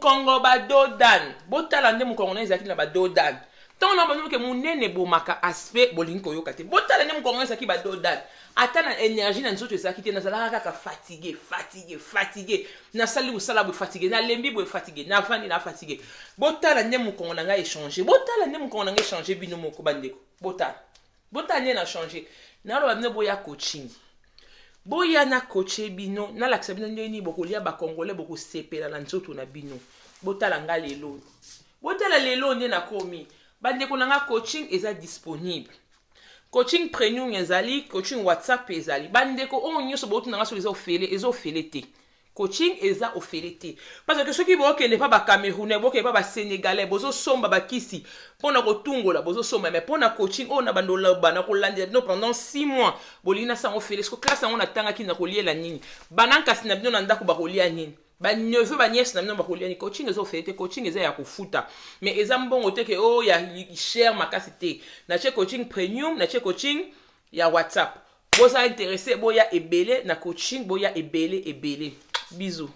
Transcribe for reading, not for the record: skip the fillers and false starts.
Mokongo badodan, botala nde mokongo na ezalaki na badodan. Ntango na banoke monene ebomaka aspect, bolingi koyoka te. Botala nde mokongo na ezalaki badodan, ata na énergie na nzoto ezalaki te. Nazalaka kaka fatigue, fatigue, fatigue. Nasali mosala boye, fatigue, nalembi boye, fatigue, navandi na fatigue. Botala nde mokongo na ngai échange, botala nde mokongo na ngai échange. Bino moko bandeko, botala, botala nde na change. Naloba bino, boya coaching, boya na coache bino, nalakisa bino ndenge nini bokolia. Bacongolais, bokosepela na nzoto na bino. Botala nga lelo, botala lelo nde nakomi. Bandeko na nga, coaching eza disponible. Coaching premium ezali, coaching WhatsApp ezali. Bandeko oyo nyonso botuna nga soki eza ofele, eza ofele te. Coaching eza ofele te, parce que soki bokende mpa Bacamerounais, bokende mpa Basénégalais, bozosomba bakisi mpona kotungola, bozosomba. Mais mpona coaching oyo na bandoloba na kolandela bino pendant 6 mois, bolingi nasango ofele? Siko classe yango natangaki na koliela nini? Banankasi na bino na ndako bakolia nini? Baneveu, banièce na bino bakolia nini? Coaching eza ofele te, coaching eza ya kofuta, mais eza mbongo te ke oyo ya cher makasi te. Natie coaching premium, natie coaching ya WhatsApp. Boza intéressé, boya ebele na coaching, boya ebele ebele. Bisous.